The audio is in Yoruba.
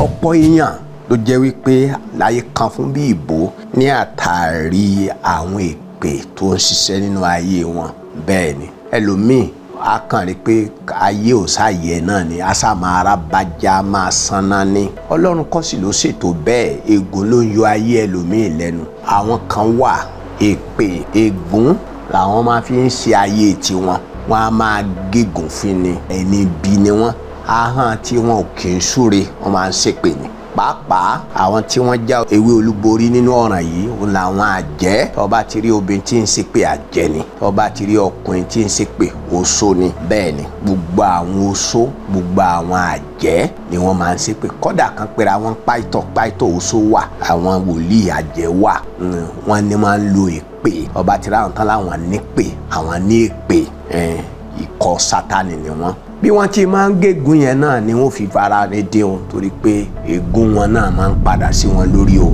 Ọ̀pọ̀ èèyàn ló jẹ́ wípé láyé kan fún bí ìbò ní àtàrí àwọn èpè tó ń ṣiṣẹ́ nínú ayé wọn. Bẹ́ẹ̀ ni ẹlòmíì a kàn rí pé ayé ò sáyẹ náà ni, a sá máa ra bàjá máa sanná ní. Ọlọ́run kọ́ sì ló ṣètò bẹ́ẹ̀. Ègún ló ń yọ ayé ẹlòmíì lẹ́nu. Àwọn kan wà, èpè, ègún làwọn máa fi ń ṣe ayé tiwọn. Wọn á máa gégùn fún ni, ẹni bí ni wọn. Ahọ́n tí wọn ò kì í súre, wọn máa ń ṣépè ni. Pàápàá àwọn tí wọ́n já ewé olúborí nínú ọ̀ràn yìí, òun làwọn àjẹ́. Tó bá ti rí obìnrin tí ń ṣépè, àjẹ́ ni. Tó bá ti rí ọkùnrin tí ń ṣépè, oṣó ni. Bẹ́ẹ̀ ni gbogbo àwọn oṣó, gbogbo àwọn àjẹ́ ni wọ́n máa ń ṣépè. Kódà kan pera wọn páìtọ̀ páìtọ̀, oṣó wà, àwọn wòlíì àjẹ́ wà, wọ́n ní máa ń lo èpè. Ọba tí ráwọn tán láwọn nípè, àwọn ní èpè, ikọ̀ Sátani ni wọ́n. Bí wọ́n ti máa ń gégùn yẹn náà ni wọ́n fi fara ní dé wọn, torí pé ègún wọn náà máa ń padà sí wọn lórí o.